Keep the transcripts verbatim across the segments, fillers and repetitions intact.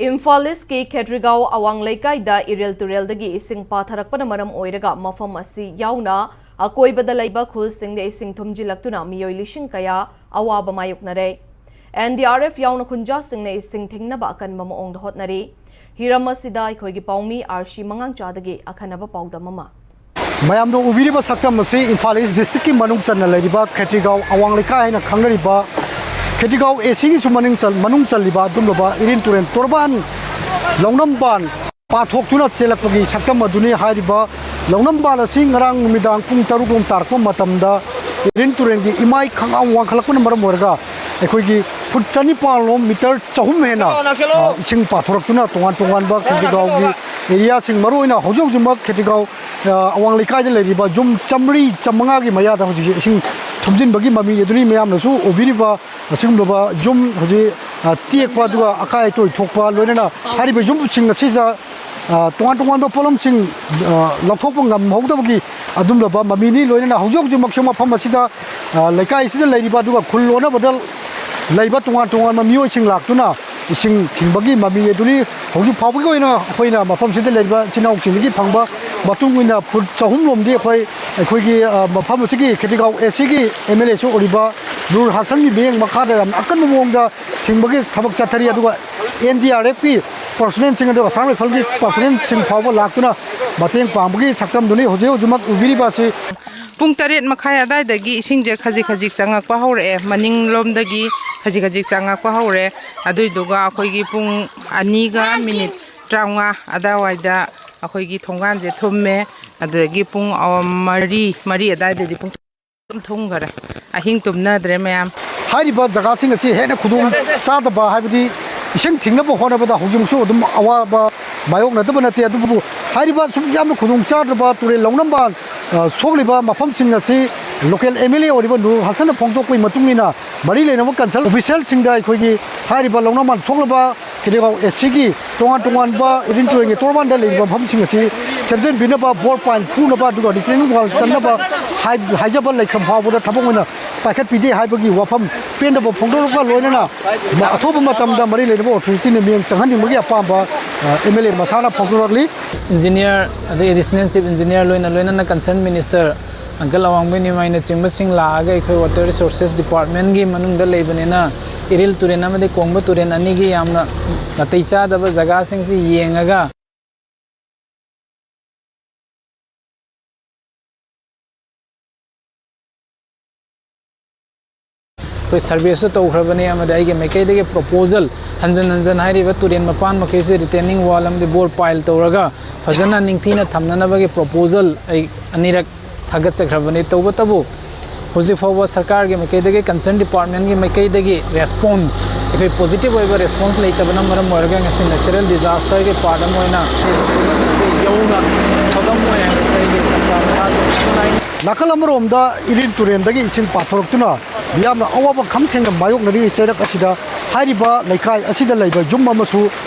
ꯏꯝꯐꯥꯜ ꯏꯁꯀꯤ ꯈꯦꯇ꯭ꯔꯤꯒꯥꯎ ꯑꯋꯥꯡ ꯂꯩꯀꯥꯏꯗ ꯏꯔꯤꯜ ꯇꯨꯔꯦꯜꯗꯒꯤ ꯏꯁꯤꯡ ꯄꯥꯊꯔꯛꯄꯅ ꯃꯔꯝ ꯑꯣꯏꯔꯒ ꯃꯐꯝ ꯑꯁꯤ ꯌꯥꯎꯅ ꯑꯀꯣꯏꯕꯗ ꯂꯩꯕ ꯈꯨꯜꯁꯤꯡꯗ ꯏꯁꯤꯡ ꯊꯨꯝꯖꯤꯜꯂꯛꯇꯨꯅ ꯃꯤꯑꯣꯏ ꯂꯤꯁꯤꯡ ꯀꯌꯥ ꯑꯋꯥꯕ ꯃꯥꯌꯣꯛꯅꯔꯦ꯫ ꯑꯦꯟ ꯗꯤ ꯑꯥꯔ ꯑꯦꯐ ꯌꯥꯎꯅ ꯈꯨꯟꯖꯥꯁꯤꯡꯅ ꯏꯁꯤꯡ ꯊꯤꯡꯅꯕ ꯑꯀꯟꯕ ꯃꯑꯣꯡꯗ ꯍꯣꯠꯅꯔꯤ꯫ ꯍꯤꯔꯝ ꯑꯁꯤꯗ ꯑꯩꯈꯣꯏꯒꯤ ꯄꯥꯎꯃꯤ ꯑꯥꯔ ꯁꯤ ꯃꯉꯥꯡꯆꯥꯗꯒꯤ ꯑꯈꯟꯅꯕ ꯄꯥꯎꯗꯝ ꯑꯃ꯫ ꯃꯌꯥꯝꯅ ꯎꯕꯤꯔꯤꯕ ꯁꯛꯇꯝ ꯑꯁꯤ ꯏꯝꯐꯥꯜ ꯏꯁ ꯗꯤꯁꯇ꯭ꯔꯤꯛꯀꯤ ꯃꯅꯨꯡ ꯆꯟꯅ ꯂꯩꯔꯤꯕ ꯈꯦꯇ꯭ꯔꯤꯒꯥꯎ ꯑꯋꯥꯡ ꯂꯩꯀꯥꯏ ꯍꯥꯏꯅ ꯈꯪꯅꯔꯤꯕ ꯈꯦꯇ꯭ꯔꯤꯒꯥꯎ ꯑꯦ ꯁꯤꯒꯤꯁꯨ ꯃꯅꯨꯡ ꯆꯟ-, ꯃꯅꯨꯡ ꯆꯜꯂꯤꯕ ꯑꯗꯨꯒꯨꯝꯂꯕ ꯏꯔꯤꯟ ꯇꯨꯔꯦꯟ ꯇꯣꯔꯕꯥꯟ, ꯂꯧꯅꯝꯕꯥꯟ ꯄꯥꯊꯣꯛꯇꯨꯅ ꯆꯦꯜꯂꯛꯄꯒꯤ ꯁꯛꯇꯝ ꯑꯗꯨꯅꯤ꯫ ꯍꯥꯏꯔꯤꯕ ꯂꯧꯅꯝꯕꯥꯟ ꯑꯁꯤ ꯉꯔꯥꯡ ꯅꯨꯃꯤꯗꯥꯡ ꯄꯨꯡ ꯇꯔꯨꯛ ꯔꯣꯝ ꯇꯥꯔꯛꯄ ꯃꯇꯝꯗ ꯏꯔꯤꯟ ꯇꯨꯔꯦꯟꯒꯤ ꯏꯃꯥꯏ ꯈꯪꯉꯥꯡ ꯋꯥꯡꯈꯠꯂꯛꯄꯅ ꯃꯔꯝ ꯑꯣꯏꯔꯒ ꯑꯩꯈꯣꯏꯒꯤ ꯐꯨꯠ ꯆꯅꯤꯄꯥꯟ ꯂꯣꯝ, ꯃꯤꯇꯔ ꯆꯍꯨꯝ ꯍꯦꯟꯅ, ꯑ, ꯏꯁꯤꯡ ꯄꯥꯊꯣꯔꯛꯇꯨꯅ ꯇꯣꯉꯥꯟ ꯇꯣꯉꯥꯟꯕ ꯈꯦꯇ꯭ꯔꯤꯒꯥꯎꯒꯤ ꯑꯦꯔꯤꯌꯥꯁꯤꯡ, ꯃꯔꯨꯑꯣꯏꯅ ꯍꯧꯖꯤꯛ ꯍꯧꯖꯤꯛꯃꯛ ꯈꯦꯇ꯭ꯔꯤꯒꯥꯎ, ꯑ, ꯑꯋꯥꯡ ꯂꯩꯀꯥꯏꯗ ꯂꯩꯔꯤꯕ ꯌꯨꯝ ꯆꯥꯝꯃꯔꯤ ꯆꯥꯝꯃꯉꯥꯒꯤ ꯃꯌꯥꯗ ꯍꯧꯖꯤꯛ ꯏꯁꯤꯡ ꯊꯨꯝꯖꯤꯟꯕꯒꯤ ꯃꯃꯤ ꯑꯗꯨꯅꯤ꯫ ꯃꯌꯥꯝꯅꯁꯨ ꯎꯕꯤꯔꯤꯕ ꯑꯁꯤꯒꯨꯝꯂꯕ ꯌꯨꯝ ꯍꯧꯖꯤꯛ, ꯑ, ꯇꯦꯛꯄ, ꯑꯗꯨꯒ ꯑꯀꯥꯏ ꯑꯇꯣꯏ ꯊꯣꯛꯄ, ꯂꯣꯏꯅꯅ ꯍꯥꯏꯔꯤꯕ ꯌꯨꯝꯁꯤꯡ ꯑꯁꯤꯗ, ꯑ, ꯇꯣꯉꯥꯟ ꯇꯣꯉꯥꯟꯕ ꯄꯣꯠꯂꯝꯁꯤꯡ, ꯑ, ꯂꯧꯊꯣꯛꯄ ꯉꯝꯍꯧꯗꯕꯒꯤ ꯑꯗꯨꯒꯨꯝꯂꯕ ꯃꯃꯤꯅꯤ꯫ ꯂꯣꯏꯅꯅ ꯍꯧꯖꯤꯛ ꯍꯧꯖꯤꯛꯃꯛꯁꯨ ꯃꯐꯝ ꯑꯁꯤꯗ, ꯑ, ꯂꯩꯀꯥꯏ ꯑꯁꯤꯗ ꯂꯩꯔꯤꯕ ꯑꯗꯨꯒ ꯈꯨꯜ ꯂꯣꯟꯅꯕꯗ ꯂꯩꯕ ꯇꯣꯉꯥꯟ ꯇꯣꯉꯥꯟꯕ ꯃꯤꯑꯣꯏꯁꯤꯡ ꯂꯥꯛꯇꯨꯅ ꯏꯁꯤꯡ ꯊꯤꯡꯕꯒꯤ ꯃꯃꯤ ꯑꯗꯨꯅꯤ꯫ ꯍꯧꯖꯤꯛ ꯐꯥꯎꯕꯒꯤ ꯑꯣꯏꯅ ꯑꯩꯈꯣꯏꯅ ꯃꯐꯝꯁꯤꯗ ꯂꯩꯔꯤꯕ ꯏꯆꯤꯟ ꯏꯅꯥꯎꯁꯤꯡꯗꯒꯤ ꯐꯪꯕ ꯃꯇꯨꯡ ꯏꯟꯅ ꯐꯨꯠ ꯆꯍꯨꯝ ꯂꯣꯝꯗꯤ ꯑꯩꯈꯣꯏ, ꯑꯩꯈꯣꯏꯒꯤ, ꯑ, ꯃꯐꯝ ꯑꯁꯤꯒꯤ ꯈꯦꯇ꯭ꯔꯤꯒꯥꯎ ꯑꯦ ꯁꯤꯒꯤ ꯑꯦꯝ ꯑꯦꯜ ꯑꯦꯁꯨ ꯑꯣꯏꯔꯤꯕ ꯅꯨꯔ ꯍꯥꯁꯟꯒꯤ ꯃꯤꯠꯌꯦꯡ ꯃꯈꯥꯗ ꯌꯥꯝ ꯑꯀꯟꯕ ꯃꯑꯣꯡꯗ ꯊꯤꯡꯕꯒꯤ ꯊꯕꯛ ꯆꯠꯊꯔꯤ꯫ ꯑꯗꯨꯒ ꯑꯦꯟ ꯗꯤ ꯑꯥꯔ ꯑꯦꯐꯀꯤ ꯄꯔꯁꯣꯅꯦꯜꯁꯤꯡ ꯑꯗꯨꯒ ꯑꯁꯥꯝ ꯔꯥꯏꯐꯜꯒꯤ ꯄꯔꯁꯣꯅꯦꯜꯁꯤꯡ ꯐꯥꯎꯕ ꯂꯥꯛꯇꯨꯅ ꯃꯇꯦꯡ ꯄꯥꯡꯕꯒꯤ ꯁꯛꯇꯝꯗꯨꯅꯤ ꯍꯧꯖꯤꯛ ꯍꯧꯖꯤꯛꯃꯛ ꯎꯕꯤꯔꯤꯕ ꯑꯁꯤ꯫ ꯄꯨꯡ ꯇꯔꯦꯠ ꯃꯈꯥꯏ ꯑꯗꯨꯋꯥꯏꯗꯒꯤ ꯏꯁꯤꯡꯁꯦ ꯈꯖꯤꯛ ꯈꯖꯤꯛ ꯆꯪꯉꯛꯄ ꯍꯧꯔꯛꯑꯦ, ꯃꯅꯤꯡꯂꯣꯝꯗꯒꯤ ꯈꯖꯤꯛ ꯈꯖꯤꯛ ꯆꯪꯉꯛꯄ ꯍꯧꯔꯦ꯫ ꯑꯗꯨꯏꯗꯨꯒ ꯑꯩꯈꯣꯏꯒꯤ ꯄꯨꯡ ꯑꯅꯤꯒ ꯃꯤꯅꯤꯠ ꯇꯔꯥꯃꯉꯥ ꯑꯗꯨꯋꯥꯏꯗ ꯑꯩꯈꯣꯏꯒꯤ ꯊꯣꯡꯒꯥꯟꯁꯦ ꯊꯨꯝꯃꯦ, ꯑꯗꯨꯗꯒꯤ ꯄꯨꯡ, ꯑ, ꯃꯔꯤ, ꯃꯔꯤ ꯑꯗꯨꯋꯥꯏꯗꯗꯤ ꯄꯨꯡ ꯑꯗꯨꯝ ꯊꯨꯝꯈꯔꯦ꯫ ꯑꯍꯤꯡ ꯇꯨꯝꯅꯗ꯭ꯔꯦ ꯃꯌꯥꯝ꯫ ꯍꯥꯏꯔꯤꯕ ꯖꯒꯥꯁꯤꯡ ꯑꯁꯤ ꯍꯦꯟꯅ ꯈꯨꯗꯣꯡ ꯆꯥꯗꯕ, ꯍꯥꯏꯕꯗꯤ ꯏꯁꯤꯡ ꯊꯤꯡꯅꯕ ꯍꯣꯠꯅꯕꯗ ꯍꯧꯖꯤꯛꯁꯨ ꯑꯗꯨꯝ ꯑꯋꯥꯕ ꯃꯥꯌꯣꯛꯅꯗꯕ ꯅꯠꯇꯦ꯫ ꯑꯗꯨꯕꯨ ꯍꯥꯏꯔꯤꯕ ꯁꯨꯝ ꯌꯥꯝꯅ ꯈꯨꯗꯣꯡ ꯆꯥꯗ꯭ꯔꯕ ꯇꯨꯔꯦꯜ ꯂꯧꯅꯝꯕ, ꯑ, ꯁꯣꯛꯂꯤꯕ ꯃꯐꯝꯁꯤꯡ ꯑꯁꯤ ꯂꯣꯀꯦꯜ ꯑꯦꯝ ꯑꯦꯜ ꯑꯦ ꯑꯣꯏꯔꯤꯕ ꯅꯨꯔ ꯍꯁꯟꯅ ꯐꯣꯡꯗꯣꯛꯄꯒꯤ ꯃꯇꯨꯡ ꯏꯟꯅ ꯃꯔꯤ ꯂꯩꯅꯕ ꯀꯟꯁꯔꯟ ꯑꯣꯐꯤꯁꯦꯜꯁꯤꯡꯗ ꯑꯩꯈꯣꯏꯒꯤ ꯍꯥꯏꯔꯤꯕ ꯂꯧꯅꯝꯕꯥꯟ ꯁꯣꯛꯂꯕ ꯈꯦꯇ꯭ꯔꯤꯒꯥꯎ ꯑꯦ ꯁꯤꯒꯤ ꯇꯣꯉꯥꯟ ꯇꯣꯉꯥꯟꯕ ꯏꯔꯤꯟ ꯇꯨꯔꯦꯜꯒꯤ ꯇꯣꯔꯕꯥꯟꯗ ꯂꯩꯔꯤꯕ ꯃꯐꯝꯁꯤꯡ ꯑꯁꯤ ꯁꯦꯝꯖꯤꯟꯕꯤꯅꯕ, ꯕꯣꯔ ꯄꯥꯏꯟ ꯐꯨꯅꯕ, ꯑꯗꯨꯒ ꯔꯤꯇꯦꯅꯤꯡ ꯋꯥꯜ ꯆꯟꯅꯕ ꯍꯥꯏ-, ꯍꯥꯏꯖꯕ ꯂꯩꯈ꯭ꯔꯝ ꯐꯥꯎꯕꯗ ꯊꯕꯛ ꯑꯣꯏꯅ ꯄꯥꯏꯈꯠꯄꯤꯗꯦ ꯍꯥꯏꯕꯒꯤ ꯋꯥꯐꯝ ꯄꯦꯟꯗꯕ ꯐꯣꯡꯗꯣꯔꯛꯄ ꯂꯣꯏꯅꯅ ꯑꯊꯨꯕ ꯃꯇꯝꯗ ꯃꯔꯤ ꯂꯩꯅꯕ ꯑꯣꯊꯣꯔꯤꯇꯤꯅ ꯃꯤꯠꯌꯦꯡ ꯆꯪꯍꯟꯅꯤꯡꯕꯒꯤ ꯑꯄꯥꯝꯕ ꯑꯦꯝ ꯑꯦꯜ ꯑꯦ ꯃꯁꯥꯅ ꯐꯣꯡꯗꯣꯔꯛꯂꯤ꯫ ꯏꯟꯖꯤꯅꯤꯌꯔ, ꯑꯗꯩ ꯑꯦꯗꯤꯁꯅꯦꯜ ꯆꯤꯐ ꯏꯟꯖꯤꯅꯤꯌꯔ ꯂꯣꯏꯅ ꯂꯣꯏꯅꯅ ꯀꯟꯁꯔꯟ ꯃꯤꯅꯤꯁꯇꯔ ꯑꯪꯀꯜ ꯑꯋꯥꯡꯕꯝ ꯏꯃꯥꯏꯅꯆꯤꯡꯕꯁꯤꯡ ꯂꯥꯛꯑꯒ ꯑꯩꯈꯣꯏ ꯋꯥꯇꯔ ꯔꯤꯁꯣꯔꯁꯦꯁ ꯗꯤꯄꯥꯔꯠꯃꯦꯟꯒꯤ ꯃꯅꯨꯡꯗ ꯂꯩꯕꯅꯤꯅ ꯏꯔꯤꯜ ꯇꯨꯔꯦꯜ ꯑꯃꯗꯤ ꯀꯣꯡꯕ ꯇꯨꯔꯦꯜ ꯑꯅꯤꯒꯤ ꯌꯥꯝꯅ ꯅꯥꯇꯩ ꯆꯥꯗꯕ ꯖꯒꯥꯁꯤꯡꯁꯤ ꯌꯦꯡꯉꯒ ꯑꯩꯈꯣꯏ ꯁꯔꯚꯦꯁꯨ ꯇꯧꯈ꯭ꯔꯕꯅꯤ ꯑꯃꯗꯤ ꯑꯩꯒꯤ ꯃꯥꯏꯀꯩꯗꯒꯤ ꯄ꯭ꯔꯣꯄꯣꯖꯜ ꯍꯟꯖꯟ ꯍꯟꯖꯟ ꯍꯥꯏꯔꯤꯕ ꯇꯨꯔꯦꯜ ꯃꯄꯥꯟ ꯃꯈꯩꯁꯦ ꯔꯤꯇꯦꯅꯤꯡ ꯋꯥꯜ ꯑꯃꯗꯤ ꯕꯣꯔ ꯄꯥꯏꯜ ꯇꯧꯔꯒ ꯐꯖꯅ ꯅꯤꯡꯊꯤꯅ ꯊꯝꯅꯅꯕꯒꯤ ꯄ꯭ꯔꯣꯄꯣꯖꯜ ꯑꯩ ꯑꯅꯤꯔꯛ ꯊꯥꯒꯠꯆꯈ꯭ꯔꯕꯅꯤ꯫ ꯇꯧꯕꯇꯕꯨ ꯍꯧꯖꯤꯛ ꯐꯥꯎꯕ ꯁꯔꯀꯥꯔꯒꯤ ꯃꯥꯏꯀꯩꯗꯒꯤ, ꯀꯟꯁꯔꯟ ꯗꯤꯄꯥꯔꯠꯃꯦꯟꯒꯤ ꯃꯥꯏꯀꯩꯗꯒꯤ ꯔꯦꯁꯄꯣꯟꯁ, ꯑꯩꯈꯣꯏ ꯄꯣꯖꯤꯇꯤꯚ ꯑꯣꯏꯕ ꯔꯦꯁꯄꯣꯟꯁ ꯂꯩꯇꯕꯅ ꯃꯔꯝ ꯑꯣꯏꯔꯒ ꯉꯁꯤ ꯅꯦꯆꯔꯦꯜ ꯗꯤꯖꯥꯁꯇꯔꯒꯤ ꯄꯥꯔꯠ ꯑꯃ ꯑꯣꯏꯅ ꯌꯧꯅ ꯊꯧꯗꯝ ꯑꯣꯏ ꯍꯥꯏꯕꯁꯦ ꯑꯩꯒꯤ ꯆꯞ ꯆꯥꯕ ꯊꯥꯖꯕ꯫ ꯅꯥꯀꯜ ꯑꯃꯔꯣꯝꯗ ꯏꯔꯤꯜ ꯇꯨꯔꯦꯜꯗꯒꯤ ꯏꯁꯤꯡ ꯄꯥꯊꯣꯔꯛꯇꯨꯅ ꯃꯤꯌꯥꯝꯅ ꯑꯋꯥꯕ ꯈꯝ ꯊꯦꯡꯅ ꯃꯥꯌꯣꯛꯅꯔꯤ꯫ ꯆꯩꯔꯛ ꯑꯁꯤꯗ ꯍꯥꯏꯔꯤꯕ ꯂꯩꯀꯥꯏ ꯑꯁꯤꯗ ꯂꯩꯕ ꯌꯨꯝ ꯑꯃꯁꯨ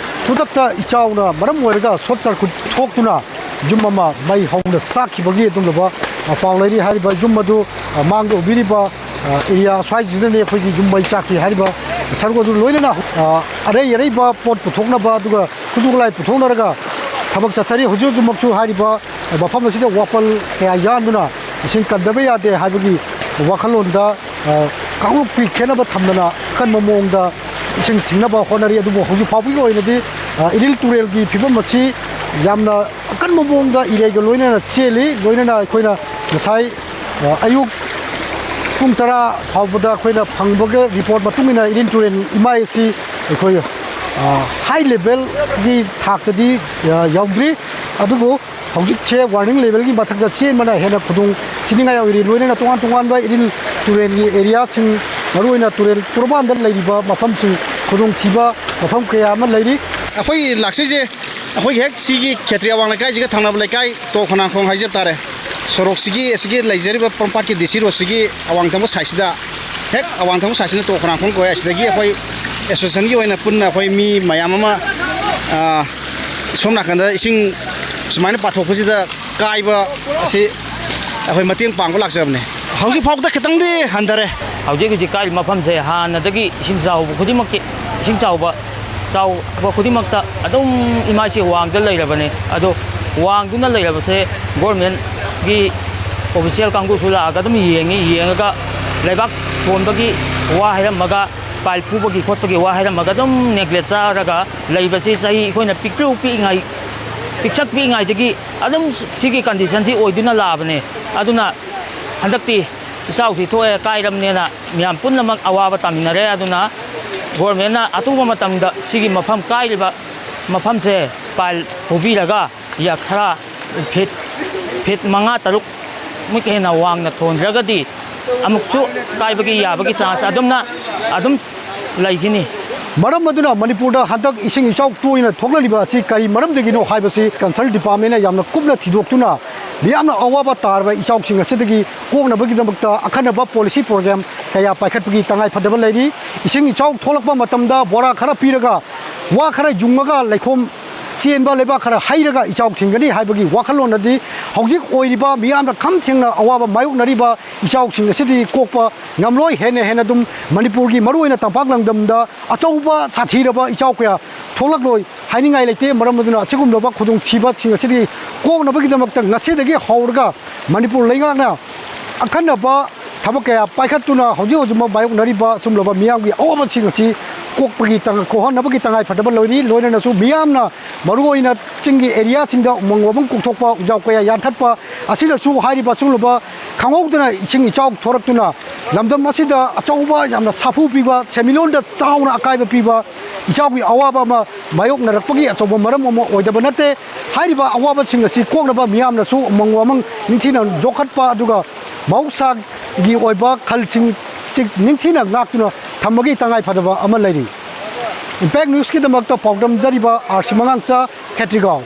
ꯈꯨꯗꯛꯇ ꯏꯆꯥꯎꯅ ꯃꯔꯝ ꯑꯣꯏꯔꯒ ꯁꯣꯔꯠ ꯁꯔꯀ꯭ꯌꯨꯠ ꯊꯣꯛꯇꯨꯅ ꯌꯨꯝ ꯑꯃ ꯃꯩ ꯍꯧꯅ ꯆꯥꯛꯈꯤꯕꯒꯤ ꯑꯗꯨꯒꯨꯝꯂꯕ ꯄꯥꯎ ꯂꯩꯔꯤ꯫ ꯍꯥꯏꯔꯤꯕ ꯌꯨꯝ ꯑꯗꯨ, ꯑ, ꯃꯥꯡꯗ ꯎꯕꯤꯔꯤꯕ, ꯑ, ꯑꯦꯔꯤꯌꯥ ꯁ꯭ꯋꯥꯏꯁꯤꯗꯅꯦ ꯑꯩꯈꯣꯏꯒꯤ ꯌꯨꯝ ꯃꯩ ꯆꯥꯛꯈꯤ ꯍꯥꯏꯔꯤꯕ ꯁꯔꯨꯛ ꯑꯗꯨ ꯂꯣꯏꯅꯅ, ꯑ, ꯑꯔꯩ ꯑꯔꯩꯕ ꯄꯣꯠ ꯄꯨꯊꯣꯛꯅꯕ ꯑꯗꯨꯒ ꯈꯨꯠꯁꯨ ꯈꯨꯠꯂꯥꯏ ꯄꯨꯊꯣꯛꯅꯔꯒ ꯊꯕꯛ ꯆꯠꯊꯔꯤ꯫ ꯍꯧꯖꯤꯛ ꯍꯧꯖꯤꯛꯃꯛꯁꯨ ꯍꯥꯏꯔꯤꯕ ꯃꯐꯝ ꯑꯁꯤꯗ ꯋꯥꯄꯜ ꯀꯌꯥ ꯌꯥꯟꯗꯨꯅ ꯏꯁꯤꯡ ꯀꯟꯗꯕ ꯌꯥꯗꯦ ꯍꯥꯏꯕꯒꯤ ꯋꯥꯈꯜꯂꯣꯟꯗ, ꯑ, ꯀꯥꯡꯂꯨꯞꯀꯤ ꯈꯦꯠꯅꯕ ꯊꯝꯗꯅ ꯑꯀꯟꯕ ꯃꯑꯣꯡꯗ ꯏꯁꯤꯡ ꯊꯤꯡꯅꯕ ꯍꯣꯠꯅꯔꯤ꯫ ꯑꯗꯨꯕꯨ ꯍꯧꯖꯤꯛ ꯐꯥꯎꯕꯒꯤ ꯑꯣꯏꯅꯗꯤ, ꯑ, ꯏꯔꯤꯜ ꯇꯨꯔꯦꯜꯒꯤ ꯐꯤꯕꯝ ꯑꯁꯤ ꯌꯥꯝꯅ ꯑꯀꯟꯕ ꯃꯑꯣꯡꯗ ꯏꯔꯩꯒ ꯂꯣꯏꯅꯅ ꯆꯦꯜꯂꯤ꯫ ꯂꯣꯏꯅꯅ ꯑꯩꯈꯣꯏꯅ ꯉꯁꯥꯏ, ꯑ, ꯑꯌꯨꯛ ꯄꯨꯡ ꯇꯔꯥ ꯐꯥꯎꯕꯗ ꯑꯩꯈꯣꯏꯅ ꯐꯪꯕꯒ ꯔꯤꯄꯣꯔꯠ ꯃꯇꯨꯡ ꯏꯟꯅ ꯏꯔꯤꯜ ꯇꯨꯔꯦꯜ ꯏꯃꯥꯏ ꯑꯁꯤ ꯑꯩꯈꯣꯏ, ꯑ, ꯍꯥꯏ ꯂꯦꯚꯦꯜꯒꯤ ꯊꯥꯛꯇꯗꯤ, ꯑ, ꯌꯧꯗ꯭ꯔꯤ꯫ ꯑꯗꯨꯕꯨ ꯍꯧꯖꯤꯛꯁꯦ ꯋꯥꯔꯅꯤꯡ ꯂꯦꯚꯦꯜꯒꯤ ꯃꯊꯛꯇ ꯆꯦꯟꯕꯅ ꯍꯦꯟꯅ ꯈꯨꯗꯣꯡ ꯊꯤꯅꯤꯡꯉꯥꯏ ꯑꯣꯏꯔꯤ꯫ ꯂꯣꯏꯅꯅ ꯇꯣꯉꯥꯟ ꯇꯣꯉꯥꯟꯕ ꯏꯔꯤꯜ ꯇꯨꯔꯦꯜꯒꯤ ꯑꯦꯔꯤꯌꯥꯁꯤꯡ, ꯃꯔꯨꯑꯣꯏꯅ ꯇꯨꯔꯦꯜ ꯇꯣꯔꯕꯥꯟꯗ ꯂꯩꯔꯤꯕ ꯃꯐꯝꯁꯤꯡ ꯈꯨꯗꯣꯡꯊꯤꯕ ꯃꯐꯝ ꯀꯌꯥ ꯑꯃ ꯂꯩꯔꯤ꯫ ꯑꯩꯈꯣꯏ ꯂꯥꯛꯆꯩꯁꯦ ꯑꯩꯈꯣꯏꯒꯤ ꯍꯦꯛ ꯁꯤꯒꯤ ꯈꯦꯇ꯭ꯔꯤ ꯑꯋꯥꯡ ꯂꯩꯀꯥꯏꯁꯤꯒ ꯊꯪꯅꯕ ꯂꯩꯀꯥꯏ ꯇꯣꯞ ꯈꯣꯡꯅꯥꯡꯈꯣꯡ ꯍꯥꯏꯖꯕ ꯇꯥꯔꯦ꯫ ꯁꯣꯔꯣꯛꯁꯤꯒꯤ, ꯑꯁꯤꯒꯤ ꯂꯩꯖꯔꯤꯕ ꯄꯣꯔꯣꯝꯄꯥꯠꯀꯤ ꯗꯤ ꯁꯤ ꯔꯣꯗꯁꯤꯒꯤ ꯑꯋꯥꯡ ꯊꯪꯕ ꯁꯥꯏꯠꯁꯤꯗ, ꯍꯦꯛ ꯑꯋꯥꯡ ꯊꯪꯕ ꯁꯥꯏꯠꯁꯤꯅ ꯇꯣꯞ ꯈꯣꯡꯅꯥꯡꯈꯣꯡ ꯀꯧꯋꯦ꯫ ꯑꯁꯤꯗꯒꯤ ꯑꯩꯈꯣꯏ ꯑꯦꯁꯣꯁꯤꯌꯦꯁꯟꯒꯤ ꯑꯣꯏꯅ ꯄꯨꯟꯅ ꯑꯩꯈꯣꯏ ꯃꯤ ꯃꯌꯥꯝ ꯑꯃ, ꯑ, ꯁꯣꯝ ꯅꯥꯀꯟꯗ ꯏꯁꯤꯡ ꯁꯨꯃꯥꯏꯅ ꯄꯥꯊꯣꯛꯄꯁꯤꯗ ꯀꯥꯏꯕ ꯑꯁꯤ ꯑꯩꯈꯣꯏ ꯃꯇꯦꯡ ꯄꯥꯡꯕ ꯂꯥꯛꯆꯕꯅꯦ꯫ ꯍꯧꯖꯤꯛ ꯐꯥꯎꯗ ꯈꯤꯇꯪꯗꯤ ꯍꯟꯊꯔꯦ꯫ ꯍꯧꯖꯤꯛ ꯍꯧꯖꯤꯛ ꯀꯥꯏꯔꯤꯕ ꯃꯐꯝꯁꯦ ꯍꯥꯟꯅꯗꯒꯤ ꯏꯁꯤꯡ ꯆꯥꯎꯕ ꯈꯨꯗꯤꯡꯃꯛꯀꯤ, ꯏꯁꯤꯡ ꯆꯥꯎꯕ, ꯆꯥꯎꯕ ꯈꯨꯗꯤꯡꯃꯛꯇ ꯑꯗꯨꯝ ꯏꯃꯥ ꯏꯆꯦ ꯋꯥꯡꯗ ꯂꯩꯔꯕꯅꯦ꯫ ꯑꯗꯣ ꯋꯥꯡꯗꯨꯅ ꯂꯩꯔꯕꯁꯦ ꯒꯣꯔꯃꯦꯟꯒꯤ ꯑꯣꯐꯤꯁꯤꯌꯦꯜ ꯀꯥꯡꯕꯨꯁꯨ ꯂꯥꯛꯑꯒ ꯑꯗꯨꯝ ꯌꯦꯡꯉꯤ꯫ ꯌꯦꯡꯉꯒ ꯂꯩꯕꯥꯛ ꯊꯣꯟꯕꯒꯤ ꯋꯥ ꯍꯥꯏꯔꯝꯃꯒ, ꯄꯥꯏꯜ ꯐꯨꯕꯒꯤ ꯈꯣꯠꯄꯒꯤ ꯋꯥ ꯍꯥꯏꯔꯝꯃꯒ ꯑꯗꯨꯝ ꯅꯦꯒ꯭ꯂꯦꯛ ꯆꯥꯔꯒ ꯂꯩꯕꯁꯤ ꯆꯍꯤ ꯑꯩꯈꯣꯏꯅ ꯄꯤꯛꯇ꯭ꯔꯨ ꯄꯤꯛꯏꯉꯥꯏ, ꯄꯤꯛꯁꯛ ꯄꯤꯛꯏꯉꯥꯏꯗꯒꯤ ꯑꯗꯨꯝ ꯁꯤꯒꯤ ꯀꯟꯗꯤꯁꯟꯁꯤ ꯑꯣꯏꯗꯨꯅ ꯂꯥꯛꯑꯕꯅꯦ꯫ ꯑꯗꯨꯅ ꯍꯟꯗꯛꯇꯤ ꯏꯆꯥꯎꯁꯤ ꯊꯣꯛꯑꯦ, ꯀꯥꯏꯔꯝꯅꯦꯅ ꯃꯌꯥꯝ ꯄꯨꯝꯅꯃꯛ ꯑꯋꯥꯕ ꯇꯥꯃꯤꯟꯅꯔꯦ꯫ ꯑꯗꯨꯅ ꯒꯣꯔꯃꯦꯟꯅ ꯑꯊꯨꯕ ꯃꯇꯝꯗ ꯁꯤꯒꯤ ꯃꯐꯝ ꯀꯥꯏꯔꯤꯕ ꯃꯐꯝꯁꯦ ꯄꯥꯏꯜ ꯍꯨꯕꯤꯔꯒ ꯌꯥ ꯈꯔ ꯐꯤꯠ, ꯐꯤꯠ ꯃꯉꯥ ꯇꯔꯨꯛ ꯃꯨꯛ ꯍꯦꯟꯅ ꯋꯥꯡꯅ ꯊꯣꯟꯗ꯭ꯔꯒꯗꯤ ꯑꯃꯨꯛꯁꯨ ꯀꯥꯏꯕꯒꯤ ꯌꯥꯕꯒꯤ ꯆꯥꯟꯁ ꯑꯗꯨꯝꯅ ꯑꯗꯨꯝ ꯂꯩꯈꯤꯅꯤ꯫ ꯃꯔꯝ ꯑꯗꯨꯅ ꯃꯅꯤꯄꯨꯔꯗ ꯍꯟꯗꯛ ꯏꯁꯤꯡ ꯏꯆꯥꯎ ꯇꯣꯏꯅ ꯊꯣꯛꯂꯛꯂꯤꯕ ꯑꯁꯤ ꯀꯔꯤ ꯃꯔꯝꯗꯒꯤꯅꯣ ꯍꯥꯏꯕꯁꯤ ꯀꯟꯁꯔꯟ ꯗꯤꯄꯥꯔꯠꯃꯦꯟꯅ ꯌꯥꯝꯅ ꯀꯨꯞꯅ ꯊꯤꯗꯣꯛꯇꯨꯅ ꯃꯤꯌꯥꯝꯅ ꯑꯋꯥꯕ ꯇꯥꯔꯕ ꯏꯆꯥꯎꯁꯤꯡ ꯑꯁꯤꯗꯒꯤ ꯀꯣꯛꯅꯕꯒꯤꯗꯃꯛꯇ ꯑꯈꯟꯅꯕ ꯄꯣꯂꯤꯁꯤ ꯄ꯭ꯔꯣꯒ꯭ꯔꯥꯝ ꯀꯌꯥ ꯄꯥꯏꯈꯠꯄꯒꯤ ꯇꯉꯥꯏꯐꯗꯕ ꯂꯩꯔꯤ꯫ ꯏꯁꯤꯡ ꯏꯆꯥꯎ ꯊꯣꯛꯂꯛꯄ ꯃꯇꯝꯗ ꯕꯣꯔꯥ ꯈꯔ ꯄꯤꯔꯒ, ꯋꯥ ꯈꯔ ꯌꯨꯡꯉꯒ, ꯂꯩꯈꯣꯝ ꯆꯦꯟꯕ ꯂꯩꯕꯥꯛ ꯈꯔ ꯍꯩꯔꯒ ꯏꯆꯥꯎ ꯊꯤꯡꯒꯅꯤ ꯍꯥꯏꯕꯒꯤ ꯋꯥꯈꯜꯂꯣꯟ ꯑꯗꯤ ꯍꯧꯖꯤꯛ ꯑꯣꯏꯔꯤꯕ ꯃꯤꯌꯥꯝꯅ ꯈꯝ ꯊꯦꯡꯅ ꯑꯋꯥꯕ ꯃꯥꯌꯣꯛꯅꯔꯤꯕ ꯏꯆꯥꯎꯁꯤꯡ ꯑꯁꯤꯗꯤ ꯀꯣꯛꯄ ꯉꯝꯂꯣꯏ꯫ ꯍꯦꯟꯅ ꯍꯦꯟꯅ ꯑꯗꯨꯝ ꯃꯅꯤꯄꯨꯔꯒꯤ ꯃꯔꯨꯑꯣꯏꯅ ꯇꯝꯄꯥꯛ ꯂꯝꯗꯝꯗ ꯑꯆꯧꯕ ꯁꯥꯊꯤꯔꯕ ꯏꯆꯥꯎ ꯀꯌꯥ ꯊꯣꯛꯂꯛꯂꯣꯏ ꯍꯥꯏꯅꯤꯡꯉꯥꯏ ꯂꯩꯇꯦ꯫ ꯃꯔꯝ ꯑꯗꯨꯅ ꯑꯁꯤꯒꯨꯝꯂꯕ ꯈꯨꯗꯣꯡꯊꯤꯕꯁꯤꯡ ꯑꯁꯤꯗꯤ ꯀꯣꯛꯅꯕꯒꯤꯗꯃꯛꯇ ꯉꯁꯤꯗꯒꯤ ꯍꯧꯔꯒ ꯃꯅꯤꯄꯨꯔ ꯂꯩꯉꯥꯛꯅ ꯑꯈꯟꯅꯕ ꯊꯕꯛ ꯀꯌꯥ ꯄꯥꯏꯈꯠꯇꯨꯅ ꯍꯧꯖꯤꯛ ꯍꯧꯖꯤꯛꯃꯛ ꯃꯥꯌꯣꯛꯅꯔꯤꯕ ꯁꯨꯝꯂꯕ ꯃꯤꯌꯥꯝꯒꯤ ꯑꯋꯥꯕꯁꯤꯡ ꯑꯁꯤ ꯀꯣꯛꯄꯒꯤ ꯇꯉ-, ꯀꯣꯛꯍꯟꯅꯕꯒꯤ ꯇꯉꯥꯏꯐꯗꯕ ꯂꯩꯔꯤ꯫ ꯂꯣꯏꯅꯅꯁꯨ ꯃꯤꯌꯥꯝꯅ ꯃꯔꯨꯑꯣꯏꯅ ꯆꯤꯡꯒꯤ ꯑꯦꯔꯤꯌꯥꯁꯤꯡꯗ ꯎꯃꯪ ꯋꯥꯃꯪ ꯀꯣꯛꯊꯣꯛꯄ, ꯎꯖꯥꯎ ꯀꯌꯥ ꯌꯥꯟꯊꯠꯄ ꯑꯁꯤꯅꯁꯨ ꯍꯥꯏꯔꯤꯕ ꯁꯨꯝꯂꯕ ꯈꯪꯍꯧꯗꯅ ꯏꯁꯤꯡ ꯏꯆꯥꯎ ꯊꯣꯔꯛꯇꯨꯅ ꯂꯝꯗꯝ ꯑꯁꯤꯗ ꯑꯆꯧꯕ ꯌꯥꯝꯅ ꯁꯥꯐꯨ ꯄꯤꯕ, ꯁꯦꯟꯃꯤꯠꯂꯣꯟꯗ ꯆꯥꯎꯅ ꯑꯀꯥꯏꯕ ꯄꯤꯕ ꯏꯆꯥꯎꯒꯤ ꯑꯋꯥꯕ ꯑꯃ ꯃꯥꯌꯣꯛꯅꯔꯛꯄꯒꯤ ꯑꯆꯧꯕ ꯃꯔꯝ ꯑꯃ ꯑꯣꯏꯗꯕ ꯅꯠꯇꯦ꯫ ꯍꯥꯏꯔꯤꯕ ꯑꯋꯥꯕꯁꯤꯡ ꯑꯁꯤ ꯀꯣꯛꯅꯕ ꯃꯤꯌꯥꯝꯅꯁꯨ ꯎꯃꯪ ꯋꯥꯃꯪ ꯅꯤꯡꯊꯤꯅ ꯌꯣꯛꯈꯠꯄ, ꯑꯗꯨꯒ ꯃꯍꯧꯁꯥꯒꯤ ꯑꯣꯏꯕ ꯈꯜꯁꯤꯡ ꯆꯤꯛ-, ꯅꯤꯡꯊꯤꯅ ꯉꯥꯛꯇꯨꯅ ꯊꯝꯕꯒꯤ ꯇꯉꯥꯏꯐꯗꯕ ꯑꯃ ꯂꯩꯔꯤ꯫ ꯏꯝꯄꯦꯛ ꯅ꯭ꯌꯨꯁꯀꯤꯗꯃꯛꯇ ꯄꯥꯎꯗꯝꯖꯔꯤꯕ ꯑꯥꯔ ꯁꯤ ꯃꯉꯥꯡꯆꯥ, ꯈꯦꯇ꯭ꯔꯤꯒꯥꯎ꯫